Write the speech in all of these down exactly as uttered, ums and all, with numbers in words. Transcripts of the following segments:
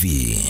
V.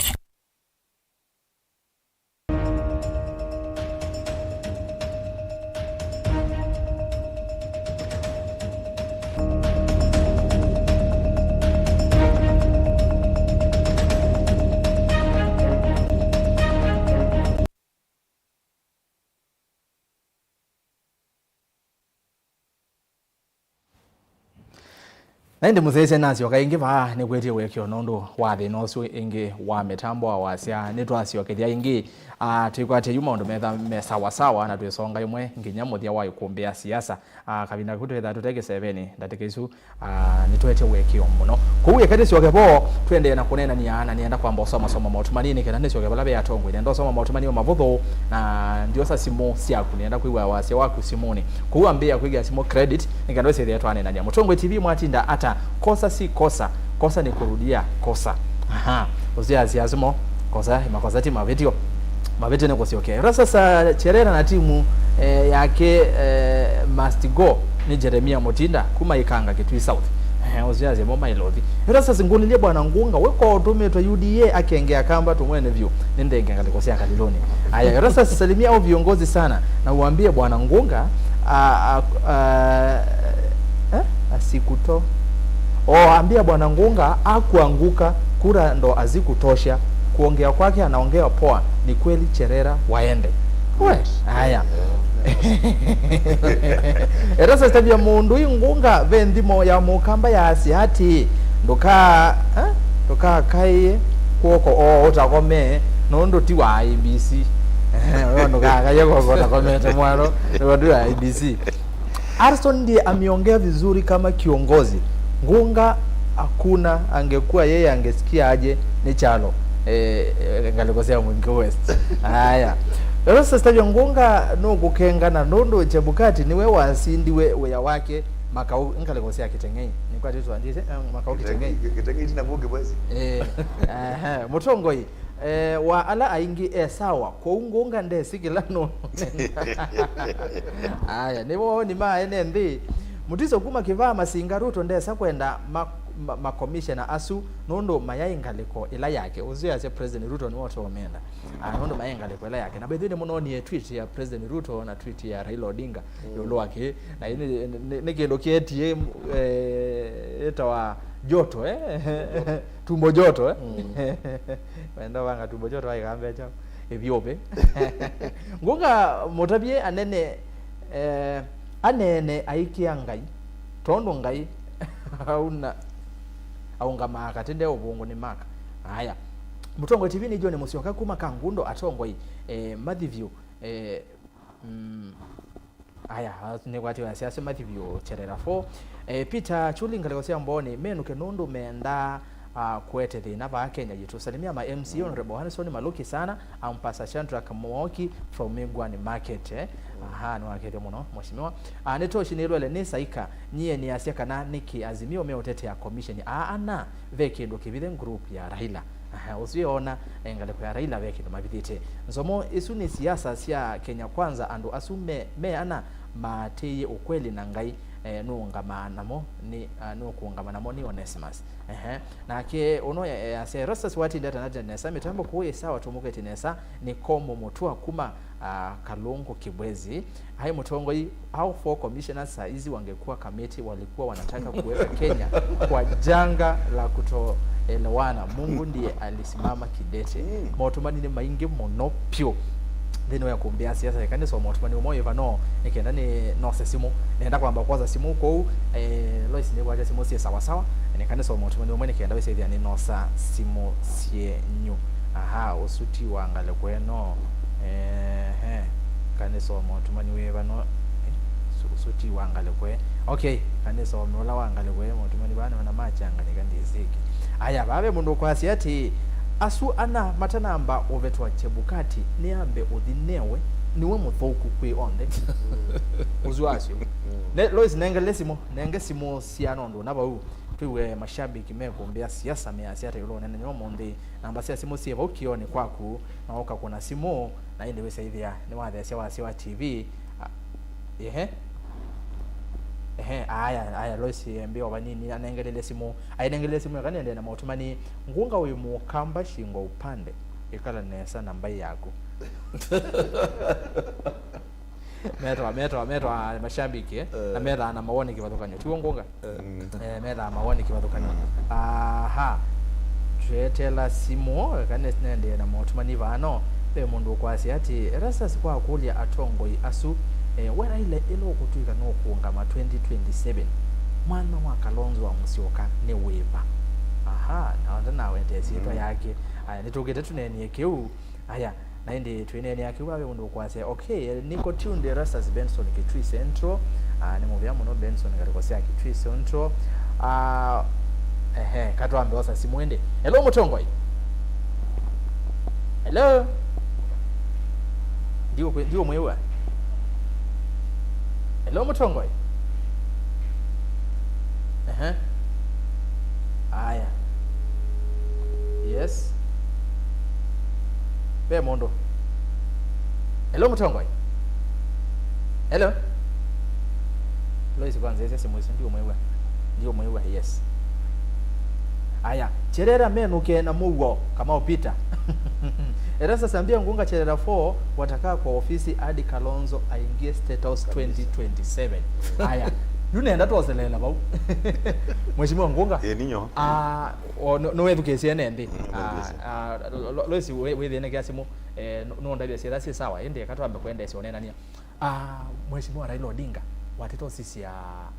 Na ĩndĩ mũsyaĩĩsya nasyoka ĩngĩ vaa, nĩkwĩtie wĩkĩo nũndũ wa thĩna ũsu ĩngĩ wa mĩtambo wa wasya. Nĩtwasyokethya ĩngĩ, ah, twĩkwatye yu maũndũ metha me sawa sawa, na twĩsonga ĩmwe nginya mũthya wa ĩkũmbĩ ya siasa. Ah, kavinda kau twĩthaa tũte kĩsevenĩ, ndatĩka isu, ah, nĩtwetye wĩkĩo mũno. Kwoou eka tũsyoke vo, tũendee na kũneenania, na nĩenda kwamba ũsomasoma maũtũmani nĩ kenda nĩsyoke vala ve atongoi. Nenda ũsoma maũtũmani o mavũthũ, na ndiosa simũ syaku, nĩenda kwĩw'a wasya waku simũnĩ. Kwoou ambĩĩa kwĩkĩa simũ credit, nĩ kenda wĩsĩthĩe twaneenania. Mũtongoi T V mwatinda ata? Kosa si kosa, kosa ni kurudia kosa. Aha, ũsu yasya simũ, kosa, makosa ti mavĩtyo. Mavĩtyo nĩ kũsyokea. Erastus Cherera na timu, eh, yake, eh, must go nĩ Jeremia Mutinda kuma Ikanga, Kitui South. Eh, ũsu yasya mo mailothi. Erastus, ngũlilye Bwana Ngunga, we ko ũtũmĩtwe U D A akenge Akamba tũmwene vyũ. Nĩ ndenge ngalĩko sya Kaliloni. Aya, Erastus, salimia au viongozi sana na uambie Bwana Ngunga, a, a, a, eh, asikuto. Oh, ambia Bwana Ngunga akuanguka, kura ndo azikutosha. Kuongea kwake anaongea poa. Ni kweli Cherera waende. We, aya. Erastus, tabia mũndũ ĩ Ngunga ve nthimo ya Mũkamba yaasya atĩĩ, ndũka, eh, ndũkakaĩe kw'oko o ũtakome, nũndũ ti wa I E B C. Ũyo ndũkakaĩe kw'oko ũtakomete mwano, nũndũ ti wa I E B C. Ariston ndiye ameongea vizuri kama kiongozi. Ngunga hakuna, angekuwa yeye angesikia aje nĩ kyalo. Eh, eh, ngalĩko sya Mwingi West. Aya. Erastus, tabia Ngunga nũkũkengana nũndũ Chebukati nĩwe wasindiwe wĩa wake makau, ngalĩko sya Kiteng'ei. Nĩkwatĩtwe andĩte, eh, makau Kiteng'ei. Kiteng'ei tina vuke basi. Eh, aha, mũtongoi, eh, wa ala aingĩ e sawa, kwoou Ngunga ndesĩ kĩla nũnenda. Aya, nĩ mawoni ma ene nthĩ. Mutiso kuma Kĩvaa Masinga, Ruto ndesa kwenda ma, ma, makomishena asu nũndũ mayaĩ ngalĩko ĩla yake. Ũsu yasya President Ruto nĩwe ũtũũmenda. Ah, nũndũ maĩ ngalĩko ĩla yake. Na by the way, nĩmũnoonie tweet ya President Ruto na tweet ya Raila Odinga ĩũlũ wa kĩĩ. Na nĩ, nĩ, nĩ kĩndũ kĩetie, eh, ĩtawa joto, eh? Tumbo joto, eh? Wenda vanga tumbo joto waĩkambea kyaũ? Ĩvyũvĩ. Ngunga mũtavye anene, eh, aneene aikĩa Ngai, tondũ Ngai auna, aũngamaa katĩ nde ũvũngũnĩ maka. Aya. Mũtongoi T V nĩ John Mũsyoka kuma Kangundo, atongoi, eh, mathi vyũ, eh, mm, aya, nĩkwatiwa siasa mathi vyũ Cherera four. Eh, Peter Chuli, ngalĩko sya Mbooni menũke nũndũ mendaa, ah, kũete thĩna vaa Kenya yitũ. Salimia ma M C A, Honorable Hanson Maluki sana, ampasa Shadrack Mwoki from Migwani Market, eh. Aha, nĩwakethya mũno, mheshimiwa. Ah, nĩ Toshi nĩlwele nĩ Saika, nyie nĩasya kana nĩkĩ Azimio meũtetea commission. Aa, ana, ve kĩndũ kĩvithe group ya Raila. Aha, ũsu eona, eh, ngalĩko ya Raila ve kĩndũ mavithĩte. Nzomo, isu nĩ siasa sya Kenya Kwanza, andũ asu me, me ana maatĩĩe ũkweli na Ngai, eh, nũũngamaa namo nĩ, ah, nũkũũngama namo nĩ Onesimus. Ehe. Nake ũno ya, ya, ya Erastus watindata nata nesa, mĩtambo kũũ ĩ sawa, tũmũkĩte nesa, nĩ Komo Mũtua kuma, ah, Kalungu Kibwezi. Hai mũtongoi, hao four commissioners saa hizi wangekuwa kamiti, walikuwa wanataka kuweka Kenya kwa janga la kutoelewana. Mungu ndiye alisimama kidete. Mm. Maũtũmani nĩ maingĩ mũno pyũ nthĩnĩ wa ĩkũmbĩ ya siasa. Eka nĩsoma ũtũmani ũmwe wĩva no, nĩ kenda nĩ nose simũ. Nenda kwamba kwosa simũ kũu, eh, Lois nĩkwatya simũ syĩ sawa sawa. Nĩ kana nĩsoma ũtũmani ũmwe nĩ kenda wĩsĩthĩa nĩnosa simũ syenyu. Aha, ũsu ti wa ngalĩko ĩno. Ehe. Kana nĩsoma ũtũmani wĩva no, eh, ũsu, ũsu ti wa ngalĩko ĩ. Okay, kana nĩsome ũla wa ngalĩko ĩ, maũtũmani vaa nĩona machanganyĩka ndĩsĩkĩ. Aya, vaa ve mũndũ ũkwasya atĩĩ, asu ana matanamba ũvetwa Chebukati, nĩambe ũthi newe, nĩwe mũthũku kwĩ onthe. Ũsu wasyo. Mm. Ne, Lois, nengele simũ, nenge simũ sya nondũ na vau. Twĩw'e mashabiki mekũmbĩa siasa measya ata ĩũlũ ũneenany'a ũmũnthĩ. Namba sya simũ syĩ vau kĩonĩ kwaku, na ũkakũna simũ, na ĩndĩ wĩsaĩthĩa nĩwatheesya wasya wa T V. A, ehe. Ehe, aya, aya, Lois, mbĩ o vanini, anengelele simũ. Ainengelele simũ, eka nĩendee na maũtũmani. Ngunga wĩ mũkamba, shingo upande. Ĩkala nesa na mbai yaku. Metwa, metwa, metwa mashabiki, eh? Eh. Na methaa na mawoni kĩvathũkany'o. Tiw'o, Ngunga? Eh. Mm. Eh, methaa mawoni kĩvathũkany'o. Mm. Aha. Twetela simũ, eka nĩ-, nendee na maũtũmani vano. Ve mũndũ ũkwasya atĩ, Erastus, kwakũlya atongoi asu, eh, we Raila ĩla ũkũtw'ĩka nũkũũngama twenty twenty-seven, mwana wa Kalonzo wa Musyoka nĩ wĩva? Aha, na onda nawete syĩtwa, mm, yake. Aya, nĩtũkĩte tũneenie kĩu. Aya, na ĩndĩ twĩneenea kĩu, vave mũndũ ũkwasya, okay, nĩko tunde Erastus Benson Kitui Central. Ah, nĩ mũvea mũno Benson ngalĩko sya Kitui Central. Ah, ehe, katwambe osa simũ ĩndĩ. Hello, mũtongoi. Hello. Ndiũkwĩ-, ndiũmwĩw'a. Hello, mũtongoi. Ehe. Aya. Yes. Ve mũndũ. Hello, mũtongoi. Hello. Lois, kwanza, ĩsya simũ ĩsu, ndiũmwĩw'a. Ndiũmwĩw'a, yes. Aya, Cherera menũke na mũuo, Kamau Peter. Erastus, ambia Ngunga Cherera four watakaa kwa ofisi hadi Kalonzo aingie State House twenty twenty-seven. Aya, yu nenda twoseleela vau. Mheshimiwa Ngunga. Ĩĩ, ninyo. Ah, o, no, no wethukĩĩsye ene nthĩ. Mm, ah, nĩwethukĩĩsye. Ah, Lo-, Lo-, Lois, wĩ-, wĩthĩnĩkĩa simũ, eh, no, no ndavya syĩtha syĩ sawa, ĩndĩ eka twambe kwendeesya ũneenany'a. Ah, Mheshimiwa Raila Odinga watĩte ũsisya,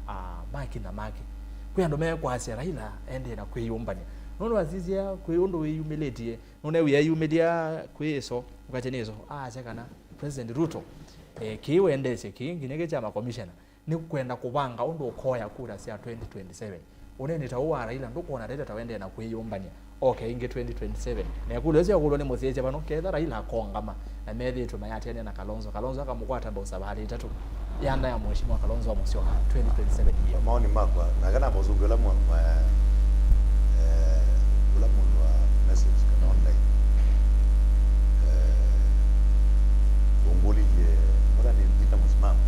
ah, maki na maki. Kwĩ andũ mekwasya Raila endee na kwĩyũmbany'a. Nũndũ asisya kwĩ ũndũ wĩyumĩlĩtye, nũnewie eyumĩlya kwĩ ĩso, ũkatya nĩ ĩso, aasya kana President Ruto, eh, kĩĩ wendeesye kĩĩ, nginya kĩ kya makomishena, nĩ kwenda kũvanga ũndũ ũkoya kura sya twenty twenty-seven. Ũneeni ta ũũ wa Raila ndũkwona Raila ta wendee na kwĩyũmbany'a oke ĩngĩ twenty twenty-seven? Na ĩkũlyo ĩsu yakũlw'a nĩ mũsyaĩĩsya vano, ketha Raila akongama na methĩĩtwe mayatĩanĩa na Kalonzo, Kalonzo akamũkwata ndosa valĩ itatũ, yanda ya Mheshimiwa Kalonzo wa Musyoka twenty twenty-seven year. Maoni makwa, nake namũsũngĩ ũla mwa-, mwa-, eh, ũla mũndũ wa message kana online. Eh, ũngũlilye, mbona nĩ nthita mũsimamo?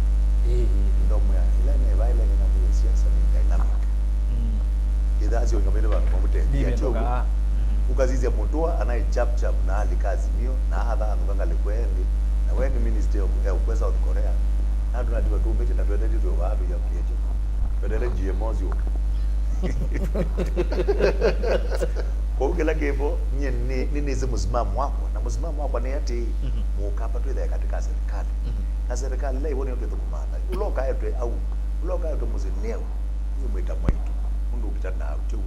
Ĩĩ, ĩĩ, ĩĩ. Ndomwĩa, ĩla nĩ va, ĩla ĩna kũya siasa nĩ dynamic. Mm. Ĩthaa syongamĩte vandũ mamũtethia. Nĩvenũkaa. Kyoguo, mm-hmm, ũkasisya mũtũa anaĩ chap chap na alika Azimio, na athanũka ngalĩko ĩngĩ, na we nĩ minister ya ũkwea South Korea, na andũ natiwa tũmĩte na twendete twĩ vaa tũya kĩekyo. Twendele G M O syũke. Kwoou kĩla kĩvo, nyie nĩ, nĩ, nĩnĩsĩ mũsimamo wakwa, na mũsimamo wakwa nĩ atĩĩ, mhm, mũkamba twĩthae katĩ ka serikali. Mhm. Na serikali ĩla ĩvo nĩyo tũthũkũmaa nayo. Ũla ũkaetwe au, ũla ũkaetwe mũsyĩ nĩ au, nĩmwĩta mwaitũ, mũndũ ũkita naaũ, kĩu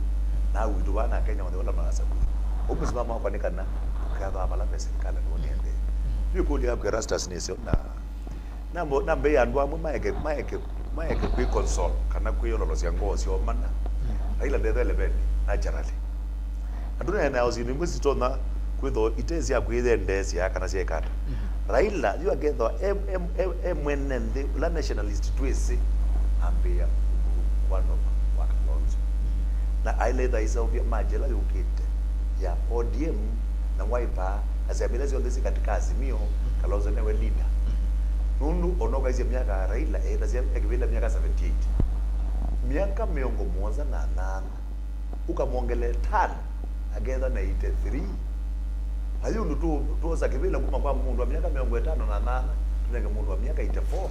naaũ witũ vaa na Akenya onthe vala marasakuya. Kwoou mũsimamo wakwa nĩ kana tũkethwa vala ve serikali nĩvo nĩendee. Mhm. Yu ĩkũlyo yaku Erastus nĩseo na Nambo-, nambĩĩa andũ amwe maeke, maeke, maeke kwĩ console kana kwĩyololosya ngoo syoo mana. Mm. Raila ndetho elevenĩ, naturally. Na tũneenea o syĩndũ imwe sitonya kwĩthwa ite sya kwĩyendeesya kana syaĩka ata. Mm. Raila yu akethwa e, e, e, e mwene nthĩ, ũla nationalist twĩsĩ, ambĩĩa kwanova wa Kalonzo. Mm. Na aĩle ĩtha aiseũvya maji ĩla yũkĩte ya O D M na Wiper, na syama ila syonthe syĩ katĩ ka Azimio, Kalonzo newe leader. Nũndũ ona ũkaisye myaka ya Raila, eĩtasya ekĩvĩla myaka seventy-eight. Myaka mĩongo mũonza na nana, ũkamwongele ĩtano, aketha na eighty-three. Ayu ũndũ tũ-, twosa kĩvĩla kuma kwa mũndũ wa myaka mĩongo ĩtano na nana, tũnenge mũndũ wa myaka eighty-four.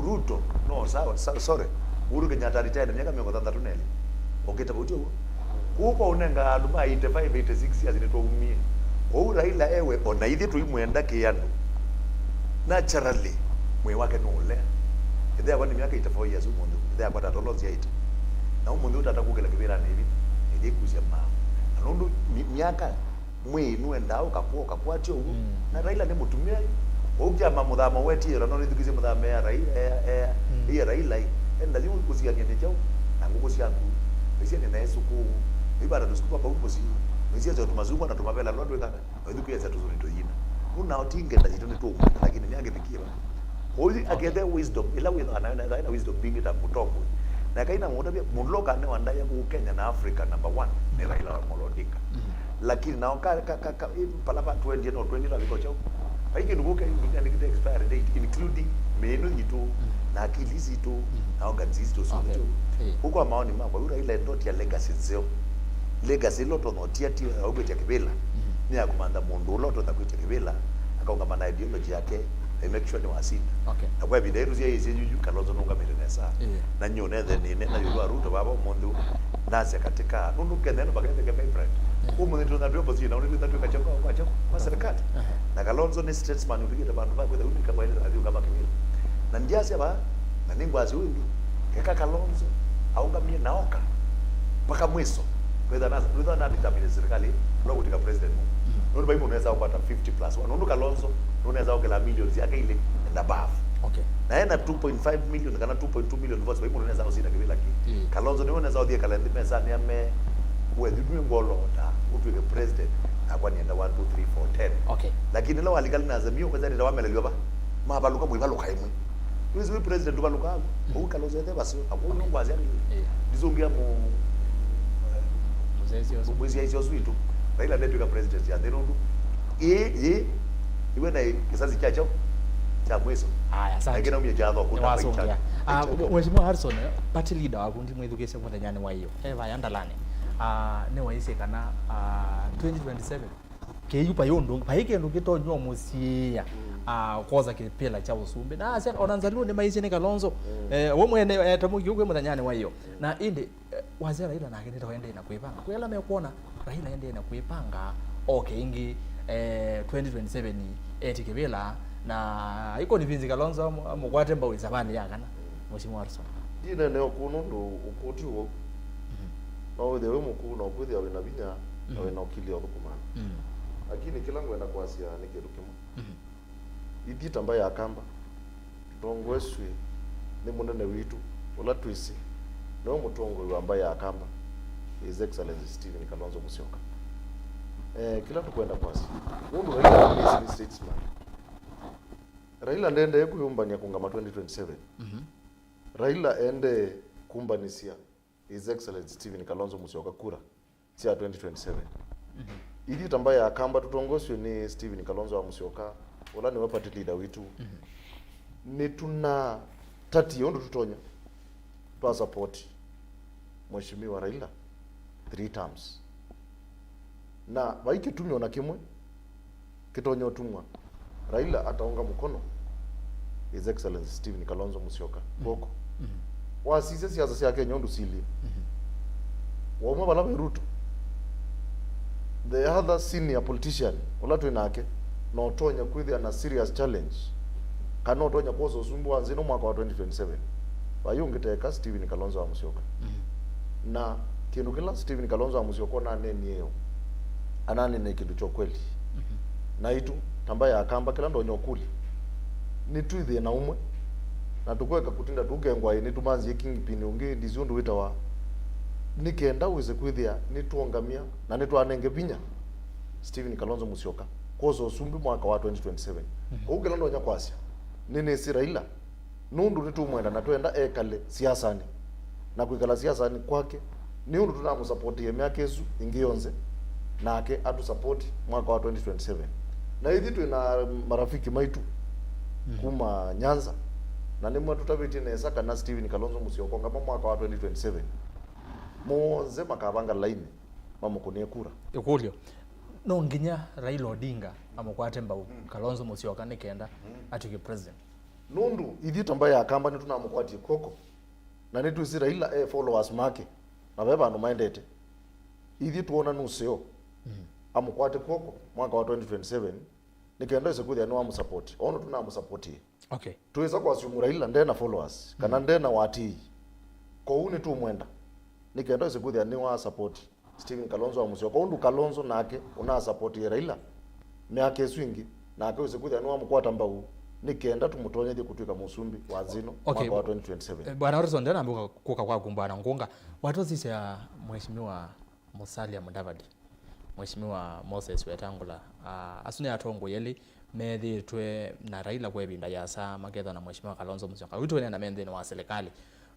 Ruto, no, sawa, sa-, sorry. Uhuru Kenyatta retired myaka mĩongo thanthatũ na ĩlĩ. Okĩte vau tyo. Kũu kwa ũnenga andũ ma eighty-five, eighty-six years nĩtwaumie. Kwoou Raila ewe, ona ithyĩ tũimwenda kĩ andũ. Naturally, mwĩĩ wake nũũlea. Ĩthe yakwa nĩ myaka eighty-four years ũmũnthĩ. Ĩthe yakwa tata ũla ũsyaĩte. Na ũmũnthĩ ũtata kũkĩla kĩvĩlanĩ ĩvi. Ĩthe ĩkusya maa. Na nũndũ mi-, myaka Mwĩĩ nũendaa ũkakũa, ũkakũa, ti ũw'o? Mm. Na Raila nĩ mũtumĩa yu. Kwoou kyama mũthama wetie ĩla no nĩthukĩsye mũthama ea Rai-, ea, ea, mm, ĩye Raila ĩ. Enda yu ũsianĩe nĩ kyaũ na ngũkũ syaku. Wĩsianĩe na ĩsũkũũ. Ĩvanda tũsukuma vau mũsyĩ. Wĩsiasya tũmasungwa na tũmavela tũla twĩkana. Wĩthukĩĩasya tũsũnĩ tũyina. Nũnao ti ngenda yitũ nĩtũũmanya, lakini nĩangĩvikie va. Kwoou akethe wisdom ĩla wĩthĩawa nayo, na ethĩwa ena wisdom mbingĩ ta mũtongoi. Na eka ĩna mũtavya, mũndũ ũla ũkanewa ndaĩa kũu Kenya na Africa number one nĩ Raila Amolo Odinga. Mhm. Lakini nao ka, ka, ka, ka, ĩ, pala va twenty no twenty tavika kyaũ. Vai kĩndũ kũu kĩandĩkĩte expiry date, including mĩĩ ĩno yitũ. Mhm. na akili sitũ, na organs sitũ syonthe. Okay. Ĩĩ. Kũu kwa maoni makwa, yu Raila endotia legacy nzeo. Legacy ĩla ũtonya ũtia ti ya kwĩtya kĩvĩla, nĩ ya kũmantha mũndũ ũla ũtonya kwĩtya kĩvĩla, akaũngama na ideology yake, na make sure nĩwasinda. Okay. Na kwa ĩvinda yĩĩ tũsyaĩĩsye yuyu, Kalonzo nũngamĩte nesa. Ĩĩ. Na nyie ũnethe nĩnena ĩũlũ wa Ruto vava ũmũnthĩ ũũ, nasya katika, nũndũ Kenya ĩno vaketheke vibrant. Ĩĩ. Ũmũnthĩ twĩna twĩ opposition, na ũnĩ twĩna twĩ kachoko, kachoko, kwa serikali. Aha. Na Kalonzo nĩ statesman ũvikĩte vandũ va kwĩtha ũndũ kama ĩlĩ athi ũkama kĩvĩla. Na ndiasya va, na nĩngwasya ũndũ, keka Kalonzo aũngamie na oka mpaka mwiso. Kwĩtha na, kwĩtha na determine serikali, no kũtika president. Mm. Nũndũ vai mũndũ nesa ũkwata fifty plus one. Nũndũ Kalonzo nũnesa okela millions yake ilĩ and above. Okay. Na ena two point five million kana two point two million votes, vai mũndũ nesa ũsinda kĩvĩla kĩ. Mm. Kalonzo nĩwe nesa ũthiĩ kala nthĩ mesanĩ ame, wethi nĩ ngolota ũtwĩke president, nakwa nienda one, two, three, four, ten. Okay. Lakini ĩla walikali na Azimio, kwĩtha nĩta wamelelw'a va, mavalũka mwĩvalũka ĩmwe. Wĩsĩ wĩ president ũvalũkaa, ũu Kalonzo ethe vaseo, akw'o nũngwasya nĩ. Ĩĩ. Ndisũngĩa mũ-, Mũsyaĩĩsya ũsu. Mũsyaĩĩsya ũsu witũ. Raila ndetw'ĩka president ya nthĩ nũndũ. Ĩĩ, ĩĩ. Iwe na kĩsasi kya kyaũ? Kya mwiso. Aya, asante. Lakini naumie kya thoko, nĩwasũngĩa. Ah, Mheshimiwa Harrison, eh, party leader waku ndimwĩthukĩĩsye mũthenyanĩ wa ĩyo. E vaya ndalani. Ah, nĩwaisye kana, ah, twenty twenty-seven. Kĩu vai ũndũ, vai kĩndũ kĩtonya ũmũsiĩĩa, ah, kwosa kĩpĩla kya ũsumbĩ. Na asya, ona Nzaluo nĩmaisye nĩ Kalonzo. Eh, we mwene, eh, ta mũkiu kwĩ mũthenyanĩ wa ĩyo. Na ĩndĩ, eh, wasya Raila nake nĩta waendee na kwĩvanga. Kwĩ ala mekwona Raila endee na kwĩvanga, oke ĩngĩ, eh, twenty twenty-seven eti kĩvĩla, na ikonvinzi Kalonzo amũ-, amũkwate mbau ĩsavanĩ ya kana. Mheshimiwa Harrison. Ndinene ũkũ nũndũ ũkũ ti ũwau. No wĩthĩe wĩ mũkũũ na ũkwĩthĩa wĩna vinya na wĩna ũkili ya ũthũkũma. Lakini kĩla ngwenda kwasya nĩ kĩndũ kĩmwe. Ithyĩ ta mbaĩ ya Akamba, tũtongoesw'e nĩ mũnene witũ, ũla twĩsĩ nĩwe mũtongoi wa mbaĩ ya Akamba, His Excellency Stephen Kalonzo Musyoka. Eh, kĩla tũkwenda kwasya, nũndũ Raila nĩ statesman. Raila ndendee kwĩyũmbany'a kũngama twenty twenty-seven. Raila endee kumbanĩsya His Excellency Stephen Kalonzo Musyoka kura sya twenty twenty-seven. Ithyĩ ta mbaĩ ya Akamba tũtongoesw'e nĩ Stephen Kalonzo wa Musyoka, ũla nĩwe party leader witũ, nĩtũnatatie ũndũ tũtonya twa support Mheshimiwa Raila three terms. Na vai kĩtumi ona kĩmwe kĩtonya ũtumwa Raila ataunga mũkono His Excellency Stephen Kalonzo Musyoka kw'oko. Wasisya siasa sya Kenya ũndũ silyĩ, wauma vala ve Ruto, the other senior politician ũla twĩ nake, na ũtonya kwĩthĩa na serious challenge, kana ũtonya kwosa ũsumbĩ wa nthĩ ĩno mwaka wa twenty twenty-seven, vai ũngĩ teka Stephen Kalonzo wa Musyoka. Na kĩndũ kĩla Stephen Kalonzo wa Musyoka ũnanenie yo, ananenie kĩndũ kya ũkweli. Naitũ ta mbaĩ ya Akamba, kĩla ndonya ũkũlya, nĩtwĩthĩe na ũmwe, na tũkweka kũtinda tũkengwa ĩ nĩtũmanzie kingpin ũngĩ, ndisĩ ũndũ wĩtawa, nĩ kenda wĩse kwĩthĩa nĩtwongamya na nĩtwanenge vinya Stephen Kalonzo Musyoka kwosa ũsumbĩ mwaka wa twenty twenty-seven. Kwoou kĩla ndonya kwasya, nĩnĩsĩ Raila, nũndũ nĩtũmwenda na twenda ekale siasanĩ, na kwĩkala siasanĩ kwake nĩ ũndũ tũnamũsapotie myaka ĩsu ĩngĩ yonthe, nake atũsapoti mwaka wa twenty twenty-seven. Na ithyĩ twĩ na marafiki maitũ kuma Nyanza, na nĩmwe tũtavĩtye nesa kana Stephen Kalonzo Musyoka ũngama mwaka wa twenty twenty-seven, monthe makavanga lainĩ mamũkũnĩe kura. Ĩkũlyo, no nginya Raila Odinga amũkwate mbau Kalonzo Musyoka nĩ kenda atw'ĩke president? Nũndũ ithyĩ ta mbaĩ ya Akamba nĩtũnamũkwatie kw'oko, na nĩtwĩsĩ Raila e followers make, na ve vandũ maendete. Ithyĩ twoona nũseo amũkwate kw'oko mwaka wa twenty twenty-seven, nĩ kenda wĩse kwĩthĩa nĩwamũsapoti, o ũndũ tũnamũsapotie. Okay. Twĩsa kũassume Raila ndena followers, kana ndena watĩĩi. Kwoou nĩtũmwenda, nĩ kenda wĩse kwĩthĩa nĩwasapoti Stephen Kalonzo wa Musyoka, ũndũ Kalonzo nake ũnasapotie Raila myaka ĩsu ĩngĩ, nake wĩse kwĩthĩa nĩwamũkwata mbau, nĩ kenda tũmũtonyethye kũtw'ĩka mũsumbĩ wa nthĩ ĩno, okay, mwaka wa twenty twenty-seven. Eh, Bwana Harrison, ndenamba kũka kwaku, Bwana Ngunga, watũsisya Mheshimiwa Musalia Mudavadi, Mheshimiwa Moses Wetangula, ah, asu nĩ atongoi elĩ methĩĩtwe na Raila kwa ĩvinda yasa, makethwa na Mheshimiwa Kalonzo Musyoka. Witũ wene na me nthĩnĩ wa silikalĩ.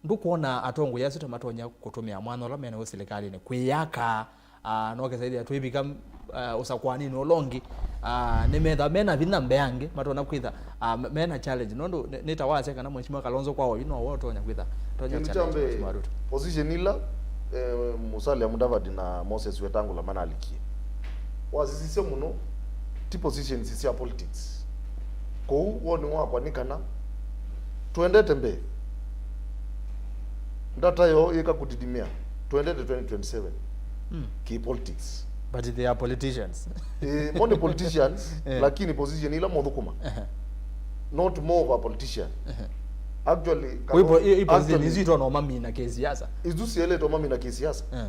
Ndũkwona atongoi asu ta matonya kũtũmĩa mwanya ũla me naw'o silikalĩnĩ kwĩyaka, Ah, no kesa ĩthĩa twĩvika, ah, ũsakũanĩnĩ ũla ũngĩ, ah, nĩmetha mena vinya mbeange, matonya kwĩtha, ah, me-, mena challenge. Nũndũ nĩ, nĩ ta wasya kana Mheshimiwa Kalonzo kwa oyu no we ũtonya kwĩtha, tonya Kĩndũ kya challenge mbee, Mheshimiwa Ruto. Position ila, eh, Musalia Mudavadi na Moses Wetangula manalikie, wasisisya mũno, ti positions sya politics. Kwoou woni wakwa nĩ kana twendete mbee. Ndata yoo yĩka kũdidimĩa. Twendete twenty twenty-seven. Mm. Ki politics. But they are politicians. Eh, mo nĩ politicians, eh, lakini position ila mothũkũma. Ehe. Not more of a politician. Ehe. Actually, kwa hivyo, hii, hii position actually, isu itono mamina kisiasa. Isu sieleto mamina kisiasa. Eh.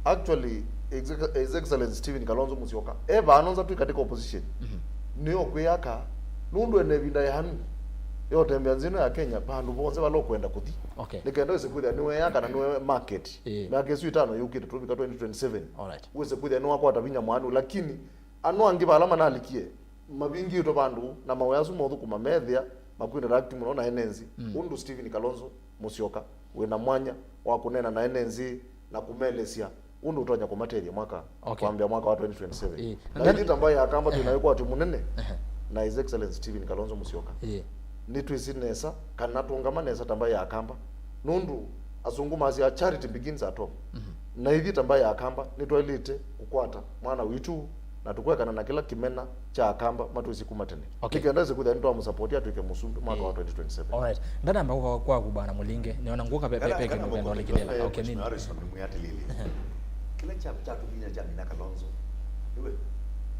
Actually, Exec-, His Excellency Stephen Kalonzo Musyoka, e vano nza twi katika opposition. Mhm. Nĩo kwĩyaka, nũndũ ene ĩvinda yanu yotembea nzĩ ĩno ya Kenya, vandũ vonthe vala ũkwenda kũthi. Okay. Nĩ kenda wĩse kwĩthĩa nĩweya kana nĩwe market. Ĩĩ. Myaka ĩsu ĩtano yũkĩte, tũvika twenty twenty-seven. Alright. Wĩse kwĩthĩa nĩwakwata vinya mwanu, lakini ano angĩ vala manalikie, mavingĩtwe vandũ, na mawĩa asu mothũkũma methĩa makwinda rakti mũno na enenzi. Mm. Ũndũ Stephen Kalonzo Musyoka wĩna mwanya wa kũneena na enenzi na kũmelesya ũndũ ũtonya kũmatethya mwaka, okay, kwambĩa mwaka wa twenty twenty-seven. Ĩĩ. Na na ithyĩ ta mbaĩ ya Kamba twĩ na, ehe, wĩkwatyo mũnene, ehe, na His Excellency Stephen Kalonzo Musyoka. Ĩĩ. Nĩtwĩsĩ nesa kana tũngama nesa ta mbaĩ ya Kamba, nũndũ asũngũ masyaa, "Charity begins at home." Mhm. Na ithyĩ ta mbaĩ ya Kamba nĩtwaĩlĩte kũkwata mwana witũ na tũkwekana na kĩla kĩmena kya Akamba matwĩsĩ kuma tene. Okay. Nĩ kenda ĩse kwĩthĩa nĩtwamũsapoti atw'ĩke mũsumbĩ mwaka wa, ĩĩ, twenty twenty-seven. Alright. Ndanamba kũka kwaku, Bwana Mũlinge, nĩona ngũka pe-, pe-, kana, pe-, kana kĩndũ mũndũ kĩndũ kĩnene. Kana, okay, nini? Harrison, nĩmwĩa atĩlĩlĩ. Kĩla kya, kyatũminya kyamina Kalonzo, nĩwe,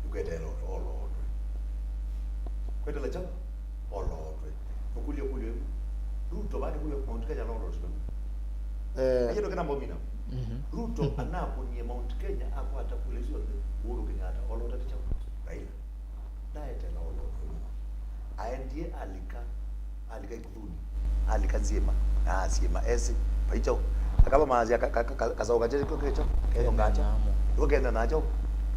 nĩkweteela olo, olo, olo. Kweteela kyaũ? Olotwe. Nũkũlya ĩkũlyo yĩu. Ruto, vaa nĩkũlya Mount Kenya alotwe. Eh. Aye ndũkena mbomina. Mhm. Ruto anakũnie Mount Kenya, akwata kula isu syonthe, Uhuru Kenyatta, olota ti kyaũ? Raila. Ndaetela olotwe. Aendie alika, alika ikuthuni, alika nzyĩma, na asyĩma esĩ, vai kyaũ? Akava maasya ka-, ka-, ka-, ka-, kasaũ kakyakyo ke kyaũ? Kethongaa kyaũ? Namo. Ĩko kenda nakyo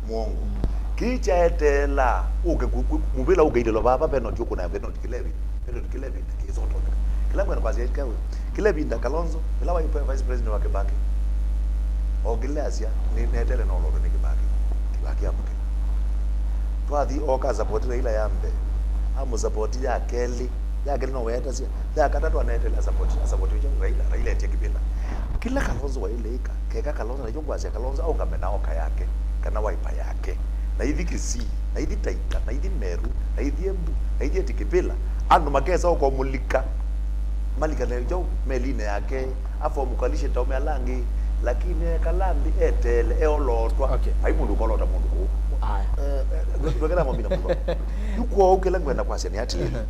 mwongo. Mm. Kĩĩ kyaeteela ũke ku-, ku-, mũvĩla ũke ilĩlo vava, penalty ũkũna penalty kĩla ĩvinda, penalty kĩla ĩvinda, kĩsotonyeka. Kĩla mwene kwasya kĩla ĩvinda, Kalonzo, ĩla waĩ pre-, vice president wa Kĩbakĩ, o kĩla asya, nĩ, neteele nololwe nĩ Kĩbakĩ. Kĩbakĩ amũkĩla. Twathi oka asapoti Raila ya mbee, amũsapoti ya kelĩ, ya kelĩ no weetasya, ya katatũ aneteele asapoti, asapoti ũkya Raila, Raila etie kĩvĩla. Kĩla Kalonzo waĩle ĩka, keka Kalonzo, na ĩkyo ngwasya Kalonzo aũngame na oka yake, kana Wiper yake, na ithi Kisii, na ithi Taita, na ithi Meru, na ithi Embu, na ithi eti kĩvĩla, andũ makesa ũkomũlika, malikane kyaũ melinĩ yake, afomu coalition ta ũme ala angĩ, lakini ekala nthĩ eteele, eolotwa. Okay. Vai mũndũ ũkolota mũndũ kũu. Aya. Eh, eh, ndwekela mamina mũno. Yu kwoou kĩla ngwenda kwasya nĩ atĩlĩlĩ.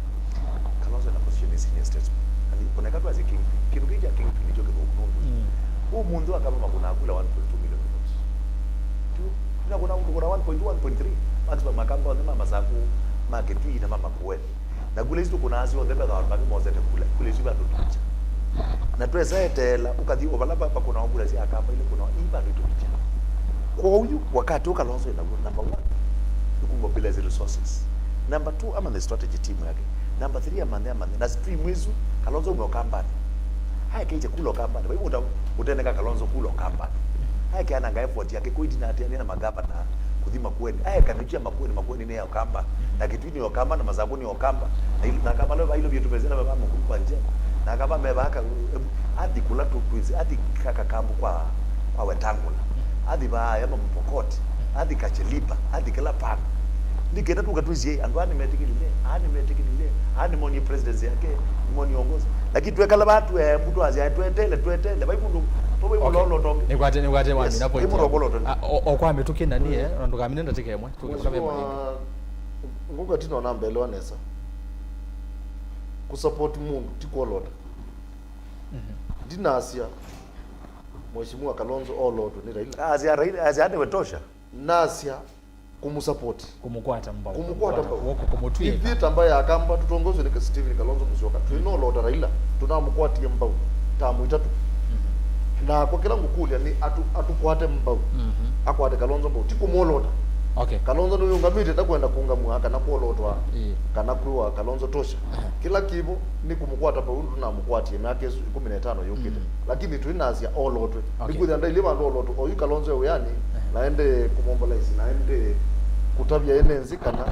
Kalonzo ena position ya senior statesman. Na nĩ, kũneka twasye kingpin. Kĩndũ kĩu kya kingpin nĩkyo kĩthũku nũndũ. Mm. Ũmũnthĩ wa Kamba makũnaa kula one point two million votes. Tu, ila kũna kũna one point two, one point three. Maximum ma Kamba onthe ma Masaku, ma Kitui na ma Makueni. Na kula isu tũkũnaa syonthe mbetha vandũ vangĩ mosete kula. Kula isu vandũ tũkya. Na twesa eteela, ũkathi o vala va-, vakũnawa kula sya Akamba ile kũnawa, ii vandũ itũkya. Kwoou yu, wakati ũũ Kalonzo ĩnaw'o, number one, nĩ kũmobilize resources. Number two, amanthe strategy team yake. Number three, amanthe, amanthe. Na stream isu, Kalonzo ume Ũkambanĩ. Aekĩte kula Ũkambanĩ. Vai mũndũ ũteneka Kalonzo kula Ũkambanĩ. Aekeananga effort yake, kwa itina atĩ, na magavana, kũthi Makueni. Aeka mĩtũ ya Makueni, Makueni nĩ ya Ũkamba. Na Kitui nĩ Ũkamba, na Masaku nĩ Ũkamba. Na il-, na Akamba leo vailo vyetu vezela vava mũkuru kwa njia. Na Akamba mevaka, athi kula tu twisi, athi kaka kambu kwa, kwa Wetangula. Athi vaya Mama Pokot, athi Kacheliba, athi kila pana. Nĩ kenda tuka twisi, andũ aa nĩmetĩkĩlile, aa nĩmetĩkĩlile, aa nĩmonie presidency yake, nĩmonie uongozi. Lakini twekala vaa twembu twasya, twetele, twetele, vai mũndũ, to vai mũndũ olotonge. Nĩkwate, nĩkwate wamina point yaku. Yes, vai mũndũ olotonge. Ah, o, o kwa mĩtũkĩ na niĩ, eh, na ndũkamine ndatĩka ĩmwe. Tũkĩtũka ve Mheshimiwa, ngũka tino nambelewa nesa. Kũsupport mũndũ, ti kuolota. Mhm. Ndinasya Mheshimiwa Kalonzo olotwe nĩ Raila. Asya Raila, asya nĩwe tosha. Nasya kũmũsupport. Kũmũkwata mbau. Kũmũkwata mbau. Kũmũkwata woko, kũmũtw'ĩka. Ithyĩ ta mbaĩ ya Kamba tũtongozwe nĩ Stephen Kalonzo Musyoka, twĩnolota Raila, tũnamũkwatie mbau tamu itatũ. Mhm. Nakwa kĩla ngũkũlya nĩ atũ-, atũkwate mbau. Mhm. Akwate Kalonzo mbau, ti kũmwolota. Okay. Kalonzo nĩwĩũngamĩte, ndakwenda kũũngamw'a kana kwolotwa, Ĩĩ. kana kwĩwa Kalonzo tosha. Aha. Kĩla kĩvo nĩ kũmũkwata vau ũndũ namũkwatie myaka ĩsu ĩkũmi na ĩtano yũkĩte. Mm. Lakini tũinasya olotwe. Okay. Nĩkwĩthĩa ndailye vandũ olotwe. Oyu Kalonzo e wĩanĩ, Aha. naende kũmobilize, naende kũtavya ene nzĩ kana